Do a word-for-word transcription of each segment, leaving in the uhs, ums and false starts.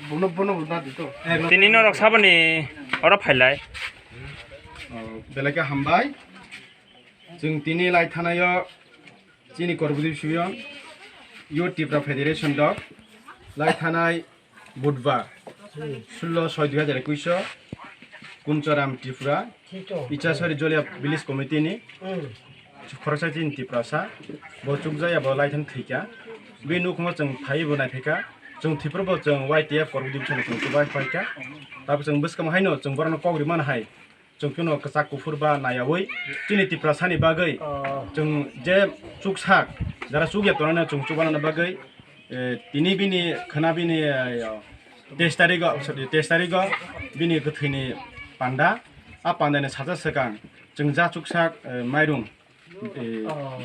Bono, bono, bono, dito. Tini norok saboni oro phailai. Oh, belai khe hambai. Chwng tini lai thanaio chini Korbudi Suyon, Youth Tipra Federation dok, lai thanai Budbar, sullo soi dui hajar ekuish o, Kuncharam Tripura, Ichasari Jolia Village Committee ni khoroksa chini Tiprasa, bo chukjaya bo lai thani thwikha. Bini nukhungo chwng phaiwi bo naithokha, chwng thwipro bo chwng Y T F Korbudi Suyon chwng chubai phaikha. Tabuk chwng bwskang haino chwng borokno kok rimani hai. Chwng phano kwchak kuphur ba naiyaui chini Tiprasani bagwi Oh. Chwng je chuksak, jara chukya tongnani chwng chubanani bagwi, eh, tini bini khwna bini, eh, teis tarigo, sorry, teis tarigo bini kwthwini panda. A pandani saja swkang chwng ja chuksak, eh, mairum, eh, Oh.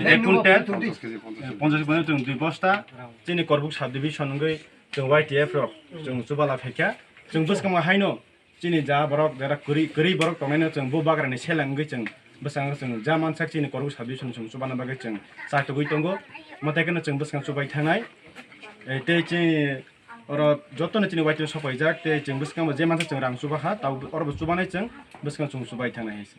Ek kuntel, eh, ponchas kg, ponchas kg chwng dui bosta chini Korbuk sub division wngwi chwng Y T F rok chwng chubala phaikha. Chwng bwskango haino chini ja borok jara kwrwi, kwrwi borok tongnaino chwng bo bagrani seleng wngwi chwng bwskango chwng ja mansak chini Korbuk sub division chwng chubana bagwi chwng chatugwi tongo. Mwtai kheno chwng bwskang chubai thangnai. Eh, tei chini oro jotono chini Y T F sopaijak tei chwng bwskango je mansak chwng rang chubaha, tao oro bo chubanai chwng bwskang chwng chubai thangnai hai se.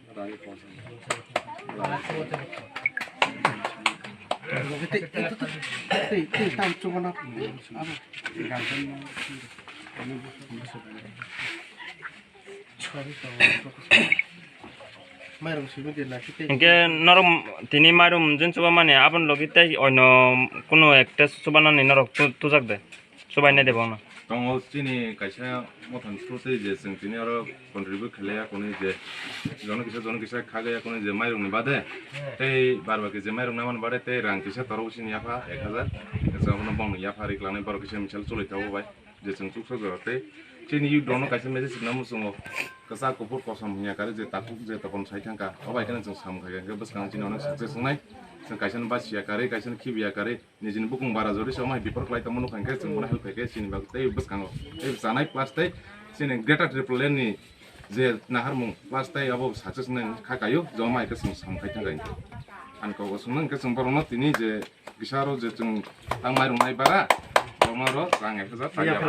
Hinkhe norok tini mairum jin chubamani aboni logi tei oino kunu ekta chubanani norok tu-, tujak de? Chubainai de bono. Tongo chini kaisa mothani through tei je chwng tini oro contribute khailaiya kunu je jono kisa jono kisa khagaiya kunu je mairungni bade tei bar baki je mairung namani bade tei rang kisa torogo chini yapha ek hajar. Chwng abono bongni yapha ri klangnai borok kisa misal choli tongo bai je chwng chuksa jora tei chini youth rokno kaisa message rwna muchungo kwchak kuphur kosom hinya kari je takhuk je topon sai thangkha obai kheno chwng samung khaikha hinkhe bwskango chini onek success wngnai chwng kaisa no basiya kari kaisa no khibiya kari. Nijini bukung bara jori se omo hai bipor khlai tongma nukha hinkhe chwng bono help khaikhe chini bagwi tei bwskango tei chanai plus tei chini Greater Tipraland ni je naharmung plus tei abo success wngnai kha kaio je omo hai khe chwng samung khai thangkha hinkhe. Ani kok bo swngno hinkhe chwng borokno tini je kisa aro je chwng tang mairung nai bara borokno aro rang ek hajar tang ya.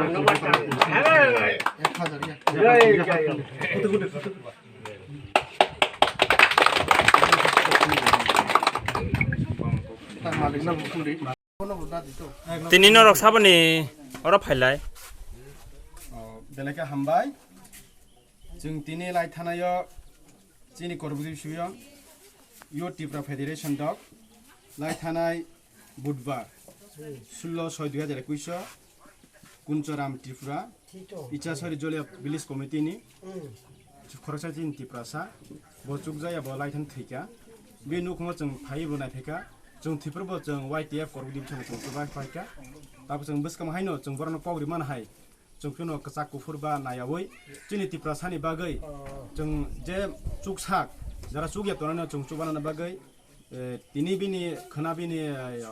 Tini norok saboni oro phailai. Oh, belai khe hambai. Chwng tini lai thanaio chini Korbudi Suyon, Youth Tipra Federation dok, lai thanai Budbar, sullo soi dui hajar ekuish o, Kuncharam Tripura, Ichasari Jolia Village Committee ni khoroksa chini Tiprasa, bo chukjaya bo lai thani thwikha. Bini nukhungo chwng phaiwi bo naithokha. Chwng thwipro bo chwng Y T F Korbuk division chwng chubai phaikha. Tabuk chwng bwskango haino chwng borokno kok rimani hai. Chwng phano kwchak kuphur ba naiyaui chini Tiprasani bagwi chwng je chuksak jara chukya tongnani chwng chubanani bagwi, eh, tini bini khwna bini, eh,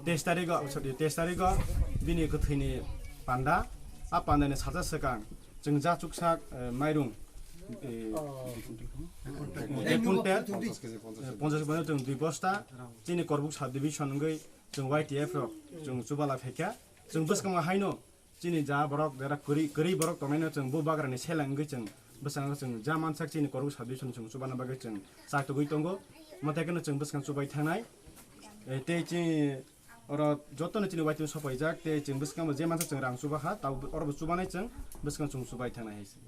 teis tarigo, sorry, teis tarigo bini kwthwini panda. A pandani saja swkang chwng ja chuksak, eh, mairung, eh, ek kuntel, eh, ponchas kg chwng dui bosta chini Korbuk sub division wngwi chwng Y T F rok chwng chubala phaikha. Chwng bwskango haino chini ja borok jera kwrwi, kwrwi borok tongnaino chwng bo bagrani seleng wngwi chwng bwskango chwng ja mansak chini Korbuk sub division chwng chubana bagwi chwng chatugwi tongo. Mwtai kheno chwng bwskang chubai thangnai. Eh, tei chini oro jotono chini Y T F sopaijak tei chwng bwskango je mansak chwng rang chubaha, tabo oro bo chubanai chwng bwskang chwng chubai thangnai hai se.